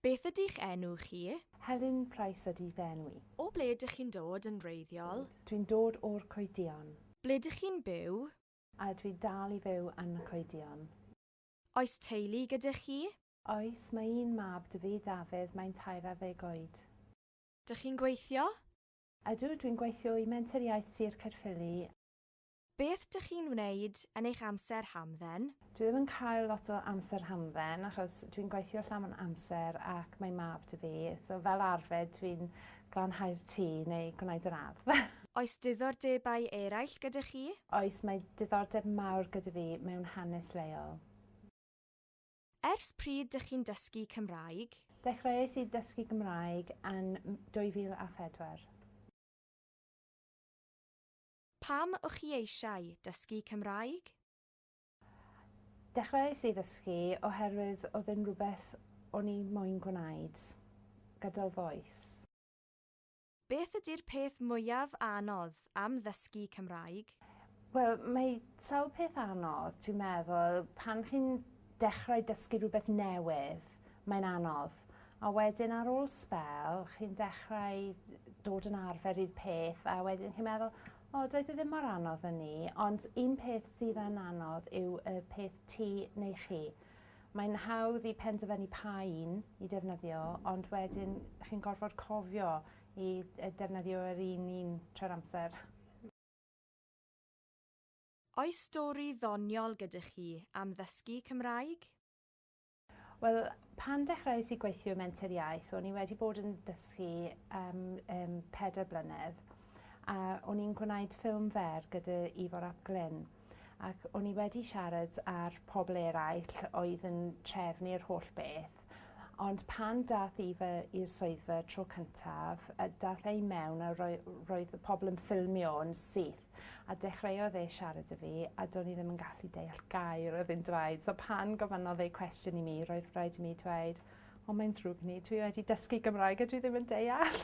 Beth ydy'ch enw chi? Helen Price ydy fy enw i. O ble ydych chi'n dod yn wreiddiol? Dwi'n dod o'r Coedion. Ble ydych chi'n byw? A dwi dal i fyw yn y Coedion. Oes teulu gyda chi? Oes, mae un mab 'da fi, Dafydd, mae'n 13 oed. Dych chi'n gweithio? Ydw, dwi'n gweithio i Menter Iaith Sir Caerffili. Beth dych chi'n wneud yn eich amser hamdden? Dwi ddim yn cael lot o amser hamdden achos dwi'n gweithio llawn amser ac mae mab 'da fi, so fel arfer dwi'n glanhau'r tŷ neu gwneud yr ardd. Oes diddordebau eraill gyda chi? Oes, mae diddordeb mawr gyda fi mewn hanes leol. Ers pryd dych chi'n dysgu Cymraeg? Dechreuais i dysgu Gymraeg yn 2004. Pam o'ch chi eisiau dysgu Cymraeg? Dechreuais i ddysgu oherwydd oedd yn rhywbeth o'n i moyn gwneud gydol f'oes. Beth ydy'r peth mwyaf anodd am ddysgu Cymraeg? Wel, mae sawl peth anodd, dwi'n meddwl. Pan chi'n dechrau dysgu rhywbeth newydd, mae'n anodd. A wedyn ar ôl sbel, chi'n dechrau dod yn arfer i'r peth, a wedyn chi'n meddwl, o, doedd e ddim mor anodd yn ni, ond un peth sydd yn anodd yw y peth ti neu chi. Mae'n hawdd i penderfynu pa un i defnyddio, ond wedyn chi'n gorfod cofio i defnyddio yr un un trwy'r amser. Oes stori ddoniol gyda chi am ddysgu Cymraeg? Wel, pan dechreuais i gweithio Menter Iaith, o'n i wedi bod yn dysgu am 4 blynedd, a o'n i'n gwneud ffilm fer gyda Ifor ap Glyn, ac o'n i wedi siarad â'r pobl eraill oedd yn trefnu'r holl beth, ond pan dath Ifor i'r swyddfa tro cyntaf, dath e i mewn a roedd y pobl yn ffilmio yn syth, a dechreuodd e siarad â fi, a do'n i ddim yn gallu deall gair oedd e'n dweud. So pan gofynnodd e cwestiwn i mi, roedd rhaid i mi dweud, o, mae'n ddrwg ni, dwi wedi dysgu Gymraeg a dwi ddim yn deall.